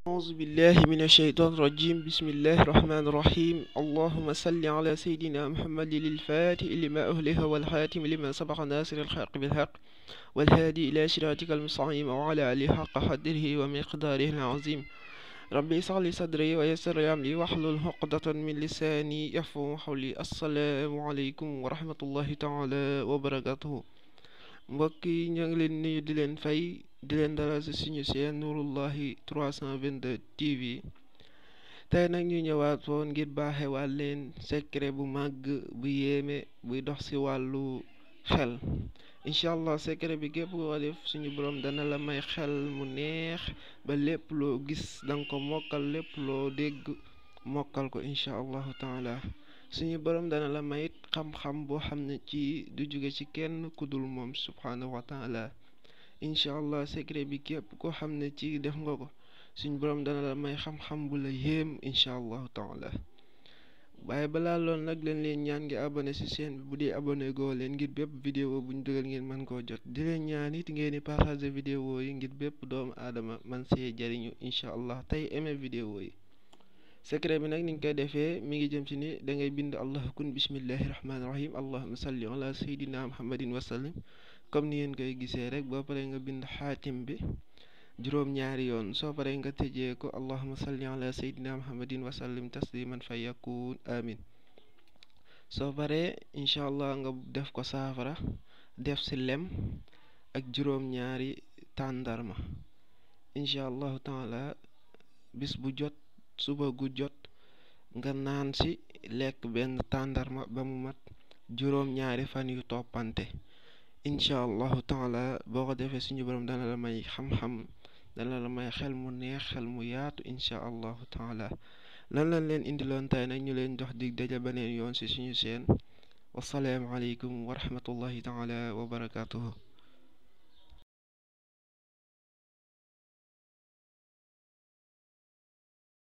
أعوذ بالله من الشيطان الرجيم بسم الله الرحمن الرحيم اللهم صل على سيدنا محمد الفاتح لما أهله والحاتم لما سبق ناصر الحق بالحق والهادي إلى صراطك المستقيم وعلى آله حق قدره ومقداره العظيم ربي اشرح لي صدري ويسر لي أمري واحلل عقدة من لساني يفقهوا قولي السلام عليكم ورحمة الله تعالى وبركاته mbokk yi ñoo ngi leen nuyu di leen fay di leen dalal ci suñu seen Nurullahi 322 TV tey nag ñu ñëwaat woon ngir baaxewaat leen secret bu màgg bu yéeme buy dox ci wàllu xel incha allah secret bi képp koo def suñu borom dana la may xel mu neex ba lépp loo gis danga ko mokkal lépp loo dégg mokkal ko incha allahu taala suñu borom dana la mayit xam-xam boo xam ne ci du jóge ci kenn kudul moom subhanahu wa taala incha allah secret bi képp koo xam ne ci def nga ko suñu borom dana la may xam-xam bu la yéem incha allahu taala waaye balaa loolu nag leen ñaan ngi abonné ci chaîne bi bu dee abonné goo leen ngir bépp vidéo bu ñu dugal ngeen mën koo jot di leen ñaan it ngeen di partager vidéo yi ngir bépp doomu aadama man see jariñu incha allah tey aimé vidéo yi secret bi nag ni nga koy defee mi ngi jëm ci ni da ngay bind allah kun bismillahi rahmaani rahim allahumma salli ala sayyidina muhammadin wasallim comme ni ngeen koy gisee rek boo paree nga bind xaatim bi juróom-ñaari yoon soo paree nga tëjee ko allahumma salli ala sayyidina muhammadin wasallim tasliman fa yakun amin soo paree incha allah nga def ko saafara def ci lem ak juróom-ñaari tàndarma incha allahu taala bis bu jot suba gu jot nga naan ci lekk benn tàndarma ba mu mat juróom-ñaari fan yu toppante incha allahu taala boo ko defee suñu borom dana la may xam-xam dana la may xel mu neex xel mu yaatu incha allahu taala lan lañ leen indiloon tey nag ñu leen jox dig daja beneen yoon ci suñu seen wasalaamu aleykum wa rahmatullahi taala wa barakatuhu